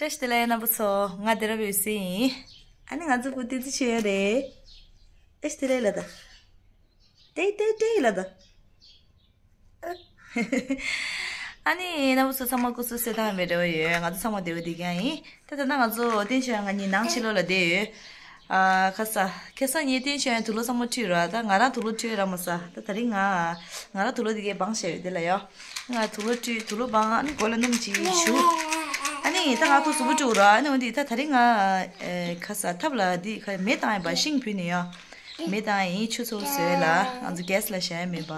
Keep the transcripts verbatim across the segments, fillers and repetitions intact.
བཀྲ་ཤིས་བདེ་ལེགས་རྣམ་པ་ཚོ། ང་བདེ་རབ་ཡོད་སྲིད་ཡིན། ཨ་ནི་ང་ཚོ་བུ་བསྟན་འཛིན་ཆོས་དབྱངས་རེད། བཀྲ་ཤིས་བདེ་ལེགས་ལ་ད། ཏེ་ཏེ་ཏེ་ལ་ད། ཨ་ནི་རྣམ་པ་ཚོ་ཚང་མ་སྐུ་གཟུགས་གསལ་ཐང་ཡིན་པའི་རེ་བ་ཡོད། ང་ཚོ་ཚང་མ་བདེ་པོ་བསྡད་ཀྱི་ཡིན། ད་ད་ལྟ་ང་ཚོ་བསྟན་ཆོས་དབྱངས་ང་གཉིས་ནང་ཕྱི་ལོགས་ལ་བསྡད་ཡོད། ཨ་ཁ་ས་ཁ་སང་ཉིན་བསྟན་ཆོས་དབྱངས་དུག་ལོག་ཚང་མ་བཀྲུས་ར། ད་ང་རང་དུག་ལོག་བཀྲུས་ར་མ་ས། ད་ད་རིང་ང་ང་རང་དུག་ལོག་དེ་གའི་སྦངས་བཞག་ཡོད་དེ་ལ་ཡོ། ང་དུག་ལོག་བཀྲུས། དུག་ལོག་སྦངས། ཨ་ནི་མགོ་ལ་སྣུམ་ཅིག་བྱུགས། ཨ་ནི་ད་ང་ཁོ་གཟུགས་པོ་བཀྲུས་ར། ཨ་ནི་འོན་ཏེ་ད་ད་རིང་ང་ཨེ་ཁ་ས་ཐབ་ལ་འདི་ཁ་མེ་བཏང་ཡིན་པ། ཤིང་ཕུད་ནས་ཡོ། མེ་བཏང་ཡིན། ཆུ་ཚོད་བཟོས་ལ་ང་ཚོ་གེ་སི་ལ་བཞག་ཡ་མེད་པ།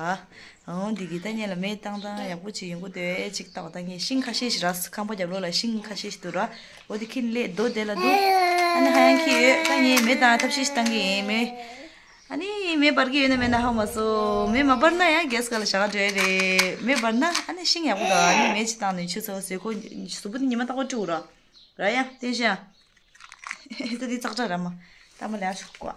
འོ་འདི་གི་ད་ངེད་ལ་མེ་བཏང་སྟངས་ཡག་པོ་ཅིག་ཡོང་གི་འདུག་ཅིག་ལྟ་བ། ད་ངས་ཤིང་ཁ་ཤས་ཤིག་རག་ཁང་པ་རྒྱབ་ལོགས་ལ་ཤིང་ཁ་ཤས་ཤིག་འདུག་ར། འོ་དེ་ཁྱེར་ནས་སླེབས། རྡོ་དེ་ལ་འདུག་ཨ་ནི་ཧ་ཡང་ཁྱི་ཡོད། ད་ངས་མེ་བཏང་ཐབས་ཤེས་ཤིག་བཏང་གི་ཡིན། མེ་ཨ་ནི་མེ་འབར་གི་ཡོད་ན་མེད་ན་ཧ་མ་སོང་། མེ་མ་འབར་ན་ཡང་གེ་སི་ག་ལ་བཞག་འགྲོ་ཡ་རེད། མེ་འབར་ན་ཨ་ནི་ཤིང་ཡག་པོ་འདུག་ཨ་ནི་མེ་ཅིག་བཏང་ནས་ཆུ་ཚོད་ཟོས་ཁོ་གཟུགས་པོ་དེ་ཉི་མ་རྟག་པར་བཀྲུ་ར། ར་ཡ་བསྟན་ཤ། ད་འདི་ཙག་ཙག་ར་མ། ད་མ་ལས་ཆོག་གོ།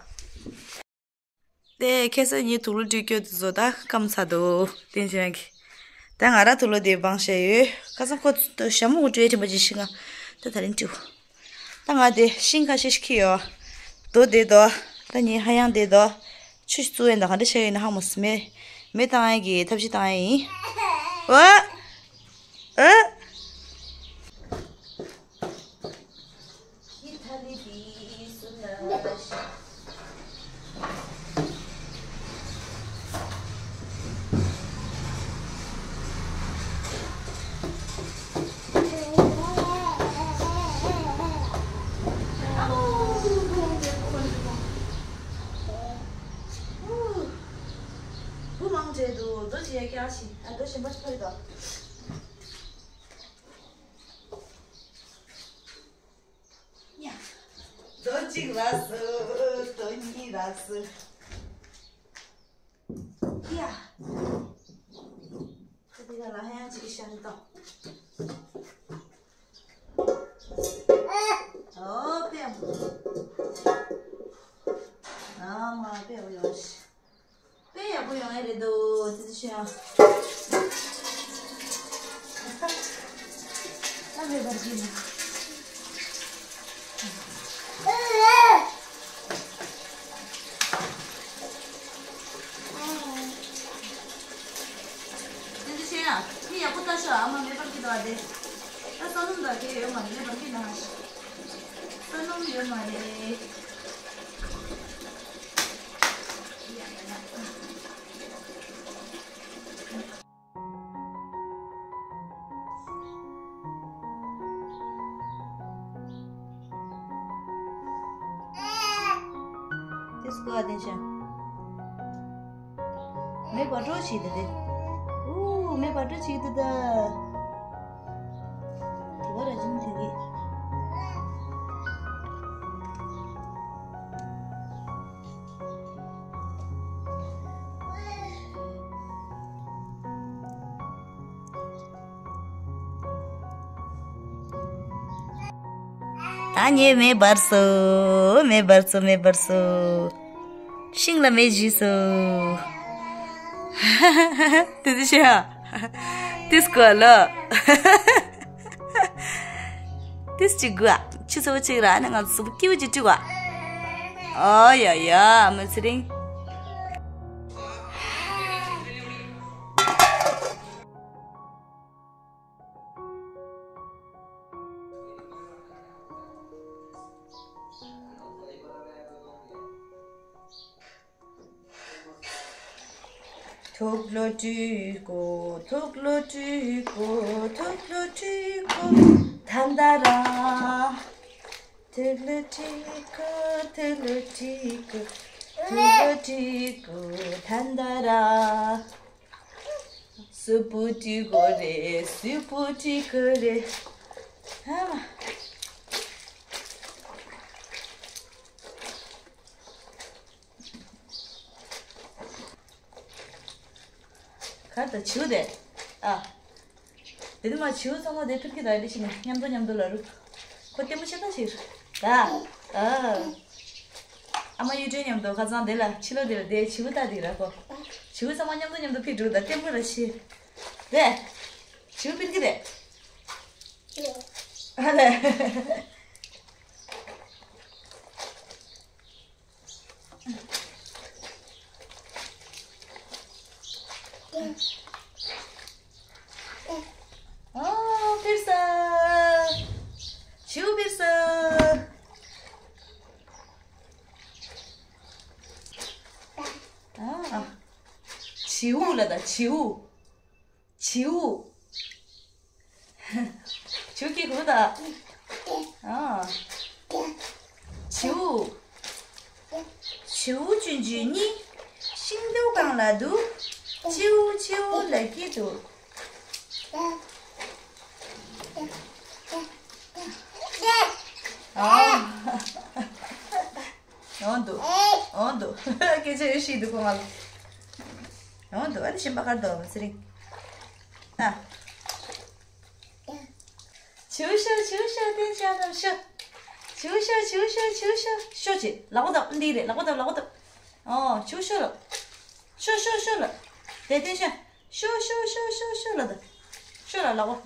དེ་ཁ་སང་ཉིན་དུག་ལོག་བཀྲུས་སྐྱོད་དུ་བཟོ། ད་སྐམ་ཚར་འདུག་བསྟན་ཆོས་དབྱངས་ཀྱིས། ད་ང་རང་དུག་ལོག་དེ་སྦངས་བཞག་ཡོད། ཁ་སང་ཁོ་ཞྭ་མོ་གོ་བཀྲུས་ཡ་དྲན་པ་ཅིག་ཤི་ང་། ད་ད་རིང་བཀྲུས། ད་ང་དེ་ཤིང་ཁ་ཤས་ཤིག་ཁྱེར་ཡོད། རྡོ་དེ་དོ། ད་ངས་ཧ་ཡང་དེ་དོ། ཆུ་ཞིག་བཙུགས་ཡིན། ད་ག་འདྲ་བྱས་ཡིན་ན་ཧ་མ་སོང་། མེ་མེ་བཏང་ཡ་གི་ཐབས་ཤེས་བཏང་ཡ་ཡིན། ཨོ། ཨོ། བུ་མང་བྱས་འདུག་རྡོ་ཅིག་ཡར་བཀྱག་ཤིག་ཨ་རྡོ་གཞན་པ་ཞིག་ཕར་རེད་དོ། ཡ། རྡོ་གཅིག་རག་སོང་། རྡོ་གཉིས་རག་སོང་། ཡ། ད་འདི་ག་ལ་ཧ་ཡང་ཅིག་ཤར་དོ། ཨོ་པེ། ཨ་མ་པེ་ཡོ་ཤི། དཔེ་ཡག་པོ་ཡོང་ཡ་རེད་འདུག་ཙི་ཙི་ཤོད་ཨ། ད་མེ་འབར་གྱི་ན། ཙི་ཙི་ཤོད་ཨ། ཁྱི་ཡག་པོ་ལྟ་ཤོག་ཨ་མ་མེ་འབར་གྱི་འདུག་ཨ་དེ། ད་ས་སྣུམ་དང་དེ་ཡོད་མ་རེད། མེ་འབར་གྱི་ན། ས་སྣུམ་ཡོད་མ་རེད། དེ་སྐོར་བ་དེ་བྱ། མེ་འབར་འགྲོ་བྱེད་དེ་དེ། ཨུ་མེ་འབར་འགྲོ་བྱེད་དེ་ད། དེ་བ་ར་ཅིན་དེ་གི། ད་ངས་མེ་འབར་སོང་། མེ་འབར་སོང་། མེ་འབར་སོང་། ཤིང་ལ་མེ་བཞུས་སོང་། དེ་ཚོ་ཤེས་ཨ། དེ་སྐོར་ལ། དེ་གཅིག་དགོས་ཨ། ཆུ་ཚ་བོ་གཅིག་ར་ནི་ང་ཚོ་སུ་བུ་སྐྱིད་པོ་གཅིག་བཀྲུ་བ། ཨོ་ཡ་ཡ་ཨ་མ་ཚེ་རིང་། ཐུགས་ལོ་དྲུག་གོ། ཐུགས་ལོ་དྲུག་གོ། ཐུགས་ལོ་དྲུག་གོ། ཐན་ད་ར། ཐུགས་ལོ་དྲུག་གོ། ཐུགས་ལོ་དྲུག་གོ། ཐུགས་ལོ་དྲུག་གོ། ཐན་ད་ར། སུ་བུ་དྲུག་གོ་རེ། སུ་བུ་དྲུག་གོ་རེ། ཧ་མ། ག་ད་བྱིའུ་དེ། ཨ། དེ་ནི་མ་བྱིའུ་ཚང་མ་དེ་ཕིར་གི་ད་ལི་ཤི་ནི་མཉམ་དུ་མཉམ་དུ་ལ་རུ། ཁོ་ལྟད་མོ་ཆེ་ད་ཕྱིར། ད། ཨ། ཨ་མ་གཡུ་སྒྲོན་མཉམ་དུ་ཁ་སང་དེ་ལ་ཕྱི་ལོ་དེ་ལ་དེ་བྱིའུ་ད་དེ་ར་ཁོ། བྱིའུ་ཚང་མ་མཉམ་དུ་མཉམ་དུ་ཕིར་འགྲོ་ད་ལྟད་མོ་ར་ཤི། དེ། བྱིའུ་ཕིར་གི་དེ། ཨ་ལས། ཨོ་ཕེབས་སོང་། བྱིའུ་ཕེབས་སོང་། ཨ། བྱིའུ་ལ་ད་བྱིའུ། བྱིའུ། བྱིའུ་སྐད་གོ་ད། ཨ། བྱིའུ། བྱིའུ་ཆུང་ཆུང་གཉིས། ཤིང་སྡོང་སྒང་ལ་འདུག་བྱིའུ་བྱིའུ་ལབ་ཀྱི་འདུག་ཨ། འོང་འདུག་འོང་འདུག་སྐད་ཆ་ཡོད་ཤེས་འདུག་ཁོ་ང་ལ། འོང་འདུག་ཨ་ནི་གཞན་པ་གར་འདུག་ཚེ་རིང་། ཨ། བྱིའུ་ཤོག་བྱིའུ་ཤོག་བསྟན་ཤོག་ནམ་ཤོག་བྱིའུ་ཤོག་བྱིའུ་ཤོག་བྱིའུ་ཤོག་ཤོག་ཅིག་ལག་པ་བརྡབ་འདི་རེད་ལག་པ་བརྡབ་ལག་པ་བརྡབ། ཨོ་བྱིའུ་ཤོག་ལ། ཤོག་ཤོག་ཤོག་ལ། དེ་བསྟན་ཤོག་ཤོག་ཤོག་ཤོག་ཤོག་ཤོག་ལ་ད། ཤོག་ལ་ལག་པ།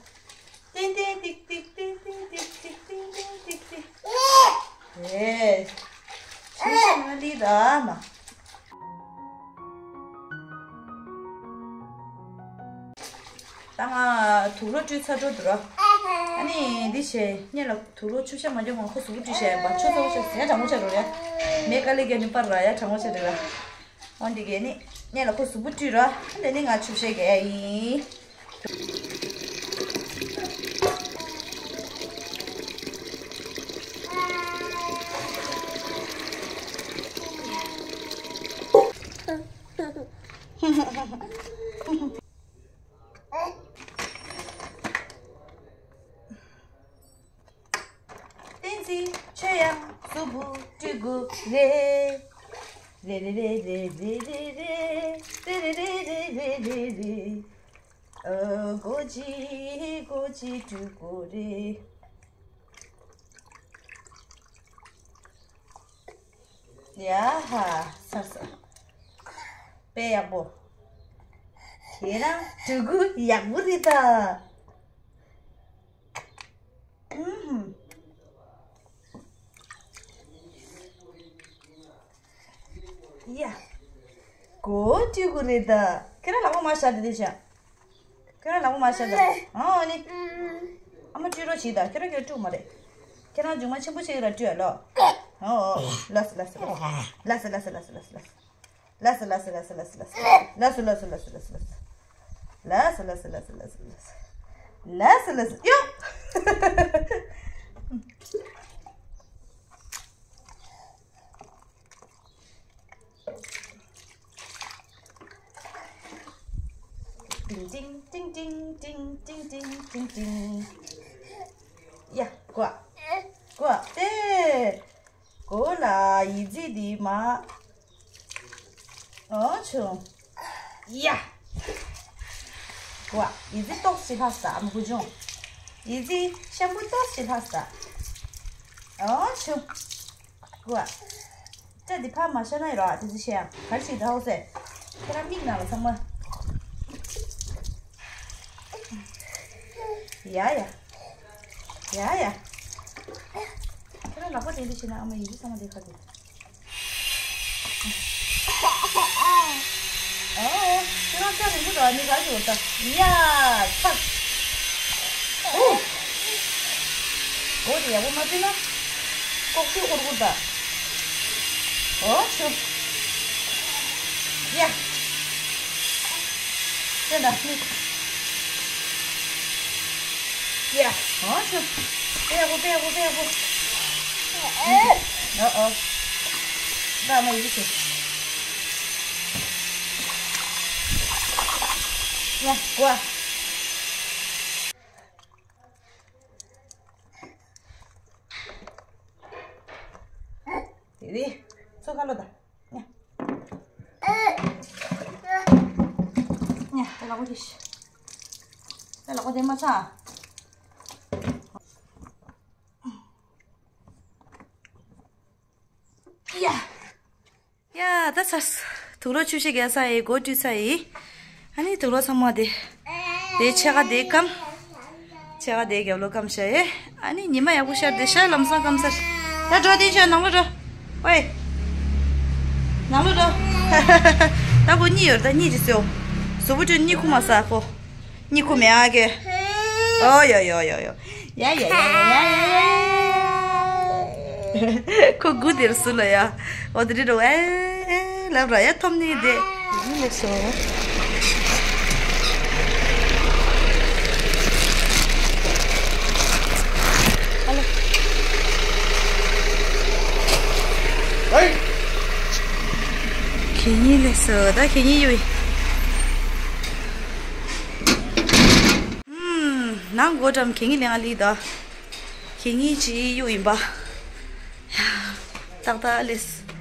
ཏན་ཏན་ཏིག་ཏིག་ཏན་ཏན་ཏིག་ཏིག་ཏན་ཏན་ཏིག་ཏིག་ཨེ། བྱིའུ་ཤོག་མ་ལི་ར་མ། ད་ང་དུག་ལོག་བཀྲུས་ཚར་འགྲོ་འདུག་ར། ཨ་ནི་འདི་བྱས་སྔོན་ལ་དུག་ལོག་ཆུ་བཤལ་མ་འཇོག་གོང་ཁོ་གཟུགས་པོ་བཀྲུས་བྱས་པ་ཆུ་ཚ་བོ་བྱས་ཟས་གྲང་མོ་ཆགས་འགྲོ་རེད། མེ་དཀར་ལས་རྒྱབ་ནས་པར་ར་ཡ་གྲང་མོ་ཆགས་འགྲོ་ར། འོན་ཏེ་གས་ནི་སྔོན་ལ་ཁོ་གཟུགས་པོ་བཀྲུས་ར། དེ་ནི་ང་ཆུ་བཤལ་གས་ཡིན། བསྟན་འཛིན་ཁྱོད་ཡང་གཟུགས་པོ་བཀྲུ་དགོས་རེད། རེ་རེ་རེ། ཨ་གོ་ཅི་གོ་ཅི་བཀྲུ་དགོས་རེད། ཡ་ཧ་ས་ས། དཔེ་ཡག་པོ། ཁྱེད་རང་ཕྲུ་གུ་ཡག་པོ་རེད་ད། ཨུམ། ཡ། གོ་ཕྲུ་གུ་རེད་ད། ཁྱེད་རང་ལག་པ་མར་བཞག་དེ་དེ་བཞག་ཁྱོད་རང་ལག་པ་མ་བྱས་ད། ཨ་ནི། ཨ་མ་བཀྲུ་རོགས་བྱེད་ད། ཁྱོད་རང་ཁྱོད་བཀྲུ་མ་རེད། ཁྱེད་རང་མཇུག་མ་ཆེན་པོ་ཞིག་ལ་བཀྲུ་ཡ་ལོ། ཨོ་ཨོ། ལགས་སོ་ལགས་སོ་ལགས་སོ། ལགས་སོ་ལགས་སོ། ལགས་སོ་ལགས་སོ། ལགས་སོ་ལགས་སོ། ཡོ། ཏིང་ཏིང་ཏིང་ཏིང་ཏིང་ཏིང་ཏིང་ཏིང་ཏིང་། ཡ། ཀོ། ཀོ། ཏེ། གོ་ལ་ཡི་ཙི་དི་མ། ཨོ་ཆུང་། ཡ། ཀོ། ཡི་ཙི་ཏོག་ཙི་ལྷག་ས་མ་ཀུ་ཅུང་། ཡི་ཙི་ཤམ་བུ་ཏོག་ཙི་ལྷག་ས། ཨོ་ཆུང་། ཀོ། ཅ་འདི་ཕར་མ་ཤ་ན་ཡི་རོ་ཨ་ཏི་ཙི་ཤེ་ཡང་གར་ཞིག་ད་ཧོ་སེ། ཁྱེད་རང་མིག་ནང་ལ་ཚང་མ། ཡ་ཡ། ཡ་ཡ། ཁྱེད་རང་ལག་པ་དེ་འདི་ཤེ་ན་ཨ་མ་ཡི་ཙི་ཚང་མ་དེ་ཁ་དེ། ཨོ། ཁྱེད་རང་ལྕགས་རིང་པོ་འདྲ་ནི་ག་ཞིག་འོ་ད། ཡ། ཚ། ཨུ། འོ་དེ་ཡག་པོ་མ་བྱས་ན། ལྐོག་ཤུ་ཨུར་ཨུར་ད། ཨོ་ཆུ། ཡ། དེ་འདྲ་ནི། ཡ། ཨོ་ཆུ། དཔེ་ཡག་པོ་དཔེ་ཡག་པོ་དཔེ་ཡག་པོ། ཨོ་ཨོ། ད་མ་ཡི་གེ་ཡ་གོ། དེ་རེད། ཚོ་ཁ་ལོ་ད། ཉ། ཉ། དེ་ལ་གོ་དེ་ཤི། དེ་ལ་གོ་དེ་མ་ཚ། ཡ། ཡ། ད་ཚར། དུག་ལོག་ཆུ་བཤལ་རྒྱག་ཚར་ཡི། མགོ་བཀྲུས་ཚར་ཡི། ཨ་ནི་དུག་ལོག་ཚང་མ་དེ། དེ་ཕྱེད་ཀ་དེ་སྐམ། ཆེ་ག་དེ་རྒྱབ་ལོགས་སྐམ་ཤ་ཨེ། ཨ་ནི་ཉི་མ་ཡག་པོ་ཤར་དེ་ཤ་ལམ་སང་སྐམ་སར། ད་འགྲོ་དེ་ཤ་ནང་ལོགས་འགྲོ། ཝེ། ནང་ལོགས་འགྲོ། ད་ཁོ་གཉིད་ཡོད་ད་གཉིད་ཅི་སེའོ། གཟུགས་པོ་ཁྲོད་གཉིད་ཁུག་མ་ས་ཁོ། གཉིད་ཁུག་མེད་ཨ་ཀེ། ཨོ་ཡོ་ཡོ་ཡོ་ཡོ། ཡ་ཡ་ཡ་ཡ་ཡ་ཡ། ཁོ་དགུ་དེར་སུ་ལ་ཡ། འོ་དེ་རེད་རོ་ཨེ། ལབ་ར་ཡ་ཐོམ་ནི་དེ། ཡིན་ལེ་སོ། ཨ་ལོ། ཧེ། ཁེ་ཉིན་ལེ་སོ་ད་ཁེ་ཉིན་ཡོད། ཨུམ། ནང་སྒོ་འགྲམ་ཁེ་ཉིན་ལེ་ང་ལི་ད། ཁེ་ཉིན་ཅི་ཡོད་ཡིན་པ། ཏག་ཏག་ལེ་སོ།